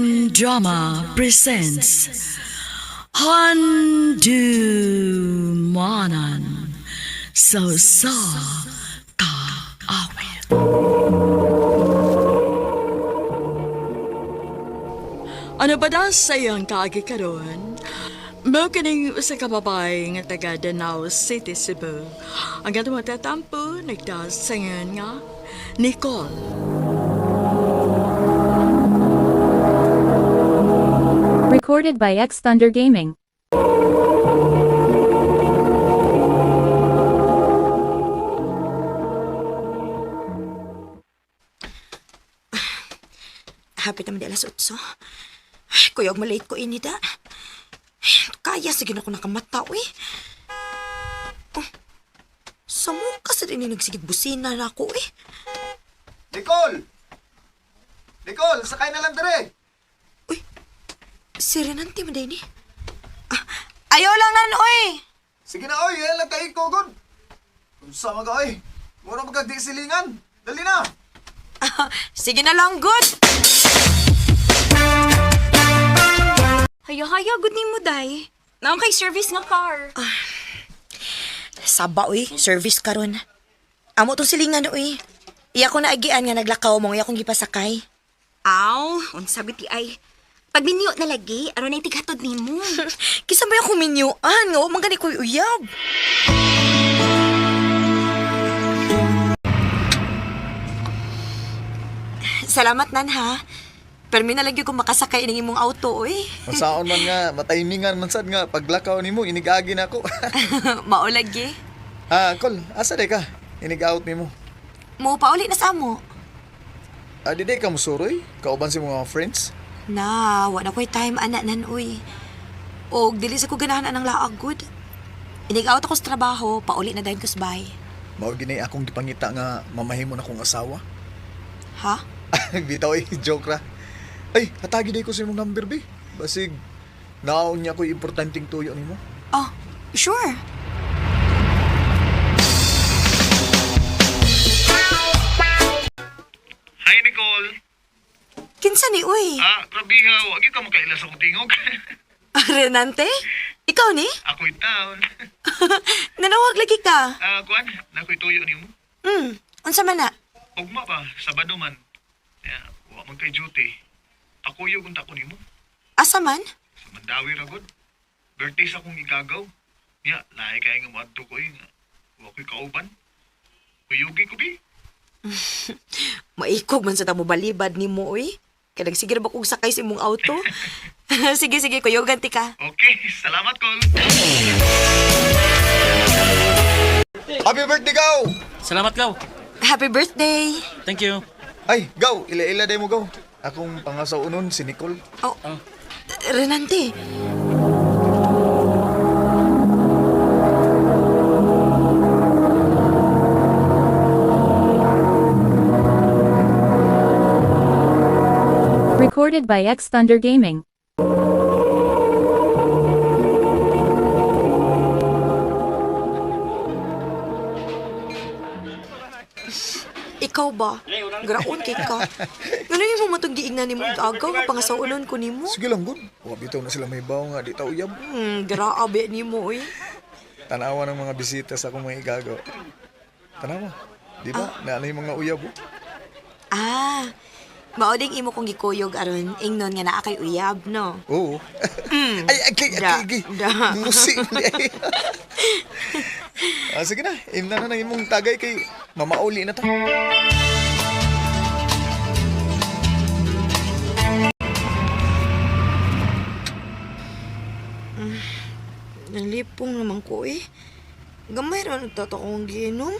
and Drama presents Handu Manan So Sa Kaawit. Ano ba da sa iyang kaagi karon? Mao kining usa ka babae nga taga Danao City, Cebu. Ang atong tatampo nagdasangan nga Nicole. Recorded by X Thunder Gaming. Hapit naman di alas 8. Ay, kuyog malate ko ini da. Ay, kaya sige na ko nakamata, uy. Oh, sa mukha sa din nagsigig busina na ako, eh. Nicole! Nicole, sakay na lang dire. Uy, si Renante man ni. Ah, ayaw lang nan, uy! Sige na oy, yan lang tayo kogod. Unsa man ka oy? Mura man ka di silingan. Dali na. Ah, sige na lang, good! Haya-haya, good nimo, day. Naong kay service nga car. Saba, uy. Service karon. Amo tong silingan, uy. Iya ko naagian nga naglakaw mo, iya kong gipasakay. Aw, unsa biti ay. Pagminyo na lagi, aron ay tighatod nimo. Kisa ba yung kuminyuan? Nga, wa man gani ko'y uyab. Salamat, Nan, ha? Pero mi nalagyo kung makasakay ning imong auto, oy. Masaon man nga, mataymingan man sad nga paglakaw nimo inigagi na ako. Mao lagi. Ah, Col, asa day ka? Inig-out nimo. Mo pauli na sa amo. Ah, di day ka musuroy? Kauban si mga friends? Na, wa na ko'y time, ana, Nan, uy. Og dili sa ko ganahan anang laag, good. Inig out ako sa trabaho, pauli na dayon ko sa bahay. Mao gini akong gipangita nga mamahimo na kong asawa. Ha? Bitaw eh, joke ra. Ay, hatagi day ko sa imong number be. Basig naon niya ko'y importanteng tuyo nimo. Oh, sure. Hi, Nicole. Kinsa ni, uy? Ah, grabe ha. Wag ka makaila sa kutingog. Renante? Ikaw ni? Ako'y town. Nanawag lagi ka. Ah, kuan, nako'y tuyo nimo. Unsa man na? Ugma pa, Sabado man. Ya, wa man kay duty. Ako yung unta ko nimo. Asa man? Sa Mandawi ra gud. Birthday sa akong igagaw. Nya, lahi kay nga moadto ko eh. Nga wa ko'y kauban. Kuyugi ko bi. Maikog man sa tamo balibad ni mo, uy. Kaya nagsigir ba kong sakay sa imong auto? Sige, sige, kuyogan ti ka. Okay, salamat, Col. Happy birthday, Gaw! Salamat, Gaw. Happy birthday! Thank you. Ay, Gaw, ila-ila day mo, Gaw. Akong pangasaunon si Nicole. Oh, Renante. Recorded by X Thunder Gaming. Ikaw ba? Graon kay ka. Ngano yung mo matong giingnan nimo agaw nga pangasaunon ko nimo? Sige lang, good. Wa bitaw na sila may bawo nga di ta uyab. Grabe nimo, uy. Tanawa ng mga bisita sa akong mga igagaw. Tanawa. Di ba? Naanay mga uyab. Oh. Ah, mao ding imo kong gikuyog aron ingnon nga naa kay uyab, no? Oo. Ay, ay, ay, Da, ay, da. Musi. Ay. Ah, sige na. Imna na ng imong tagay kay mamauli na ta. Nalipong naman ko eh. Gamay ra nagtatakong giinom.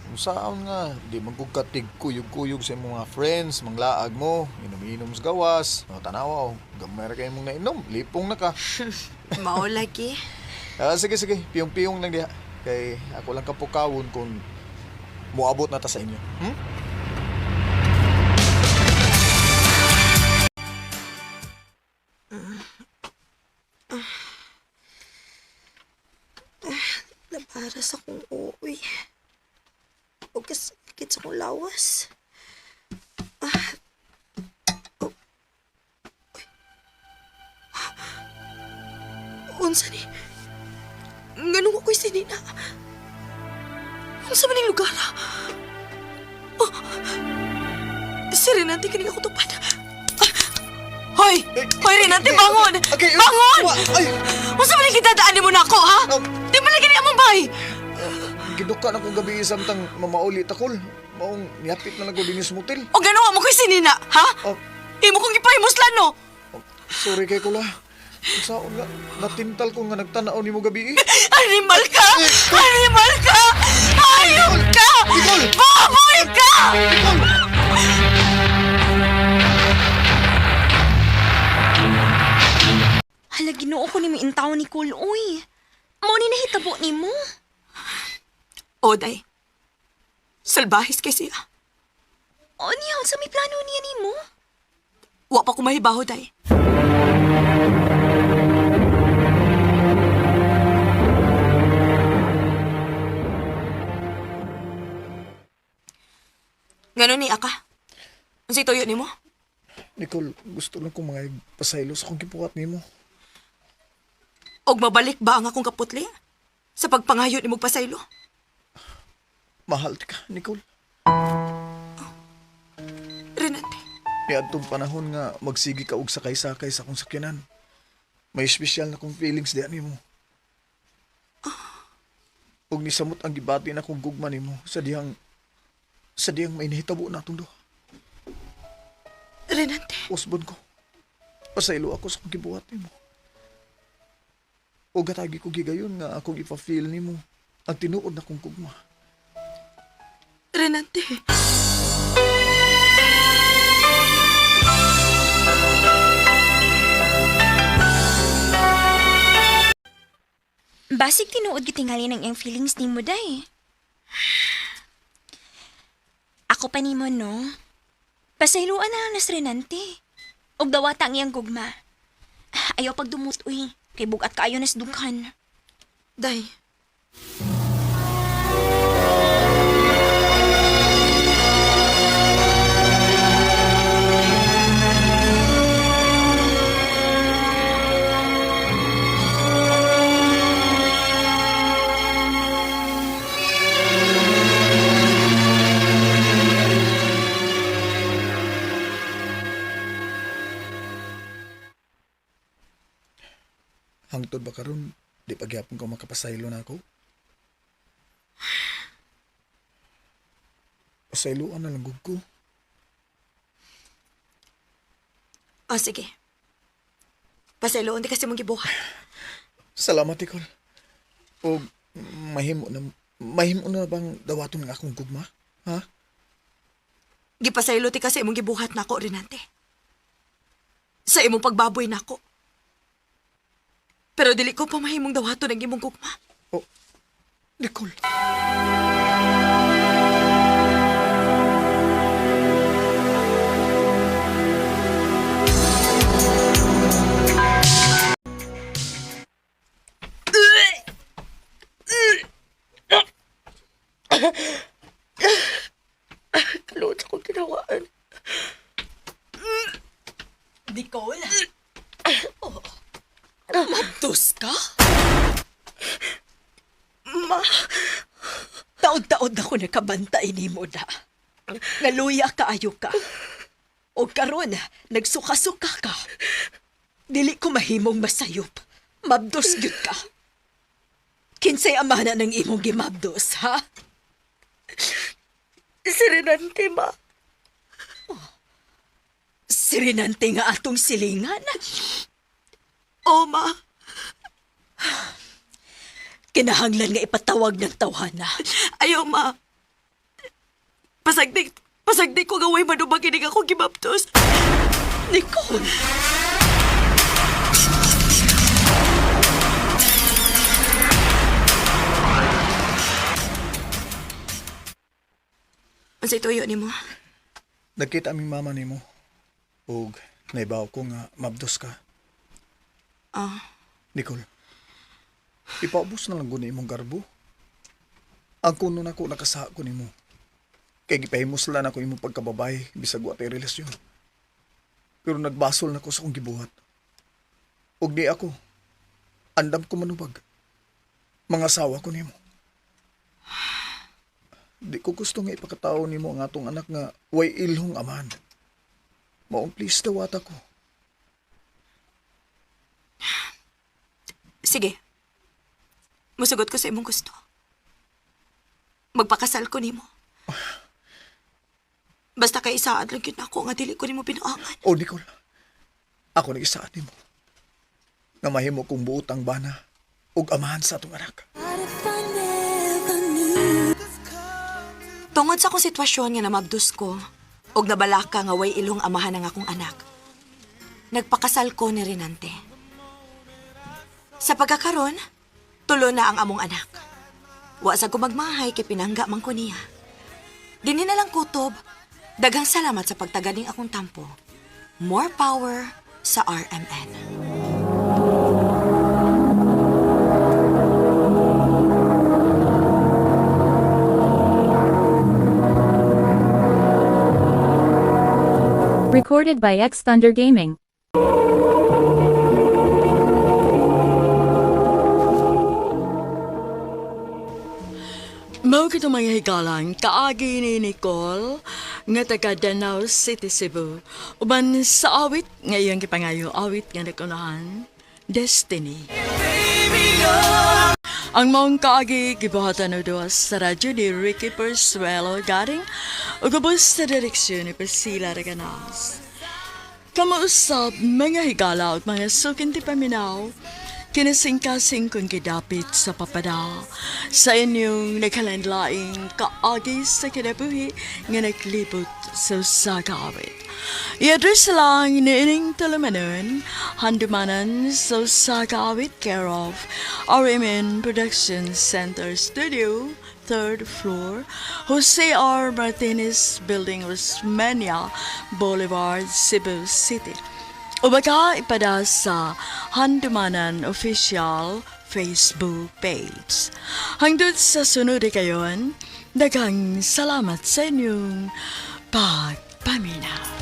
Kung saan nga, di man kong katig kuyog-kuyog sa imong mga friends, manglaag mo, inom-inom sa gawas, no, tanawa, oh. Gamay ra kay imong nainom, lipong na ka. Mao lagi. Ah, sige, sige, piyong-piyong lang diha. Kay ako lang kapukawon kung moabot na ta sa inyo. Hmm? Labaras akong uwi. O kasakit sa akong lawas. Ah. Oh. Unsa ni? Nganong ako'y sinina? Unsa man ning lugar? Oh, si Renante kining ako tupad. Ah, Hoy! Hoy, Renante, bangon! Okay, Bangon! Ay! Unsa man ning gidadaan nimo nako, ha? Di man lagi ni among bay! Giduka na kong gabi samtang mamauli takol. Maong niyapit na lang ko dinis motel. O gano'n mo ko'y sinina, ha? Oh. Imo kong gipahimuslan, no? Oh, sorry kay kula. Unsaon nga natintal ko nga nagtanaw nimo gabi. Animal ka! Animal ka! Hayop ka! Nicole! Baboy ka! Hala, Ginoo ko nimo intaw ni Nicole, uy. Mao ni nahitabo nimo. Oday, salbahis kay siya. O niya, unsa may plano niya nimo? Wa pa ko mahibaho, day. Ngano ni Aka? Unsay tuyo nimo? Nicole, gusto lang kong mga pasaylo sa akong gibuhat nimo. Og mabalik ba ang akong kaputli? Sa pagpangayo nimo pasaylo? Mahal ka, Nicole. Renante, Niadtong panahon nga magsigi ka og sakay-sakay sa akong sakyanan. May espesyal na kong feelings diyan nimo. Ug nisamot ang gibati na kong gugma nimo sa dihang may nahitabo na atong duha. Renante. Usbon ko. Pasaylo ako sa akong gibuhat nimo. Ug hatagi ko gigayon nga akong ipa-feel nimo ang tinuod na kong gugma. Renante. Basig tinuod gitingali ng iyang feelings nimo day. Ako pa nimo no. Pasayloan na lang nas Renante. Og dawata ang iyang gugma. Ayaw pagdumot uy, kay bugat kaayo nas dughan. Day. Hangtod ba karon di pa gyapon ka makapasaylo na ako? Pasayloan na lang gud ko. O sige. Pasayloon di kasi mong gibuhat. Salamat, Nicole. O mahimo na bang dawaton nga akong gugma? Ha? Gipasaylo ti kasi imong gibuhat nako, Renante. Sa imong pagbaboy nako. Pero dili ko pa mahimong dawaton ang imong gugma. Oh, Nicole. Kaluot akong kinawaan. Nicole? Oh. Mabdos ka? Ma, Taod-taod ako nakabantay nimo da. Naluya kaayo ka. O karon, nagsuka-suka ka. Dili ko mahimong masayop. Mabdos gyud ka. Kinsay amana ng imong gimabdos, ha? si Renante, ma. Si Renante nga atong silingan. O, ma. Kinahanglan nga ipatawag ng tawhana. Ayaw, ma. Pasagdi, pasagdi ko gaway manubag inig ako gibaptos. Nicole! Unsay tuyo nimo? Nagkita aming mama nimo. Ug naibaw ko nga mabdos ka. Ah, Nicole. Ipaubos na lang gud na imong garbo. Ang kuno nako nakasaha ko nimo. Kay gipahimuslan ako imong pagkababay bisag wa tay relasyon. Pero nagbasol na ko sa akong gibuhat. Ug di ako. Andam ko manubag. Mga asawa ko nimo. Di ko gusto nga ipakatao nimo ang atong anak nga way ilhong amahan. Maong please dawata ko. Sige. Musugot ko sa imong gusto. Magpakasal ko nimo. Basta kay isaad lang yun ako nga dili ko nimo binuangan. O Nicole, ako nag-isaad nimo. Nga mahimo kong buot ang bana ug amahan sa atong anak. Tungod sa akong sitwasyon nga namabdos ko, og nabalaka nga way ilong amahan ang akong anak. Nagpakasal ko ni Renante. Sa pagkakaron, tulo na ang among anak. Wa sa gumagmahay kay pinangga man ko niya. Dinhi na lang kutob. Daghang salamat sa pagtagaling akong tampo. More power sa RMN. Recorded by X Thunder Gaming. Mao kito mga higalan, kaagi ni Nicole, nga taga Danao City, Cebu. Uban sa awit, nga iyang gipangayo awit nga nakunahan, Destiny. Ang maong kaagi gibuhatan og duha sa radyo ni Ricky Persuelo Garing ug ubos sa direksyon ni Priscilla Reganas. Kamausap mga higala at mga sukin ti paminaw, kinasingkasing kong gidapit sa papada sa inyong nagkalandlaing kaagi sa kinabuhi nga naglibot sa usa ka awit. I-address lang niining tulumanon, handumanan sa usa ka awit, care of RMN Production Center Studio, third floor, Jose R. Martinez Building, Osmeña Boulevard, Cebu City. O baka ipada sa Handumanan Official Facebook page. Hangtod sa sunod kayon, daghang salamat sa inyong pagpaminaw.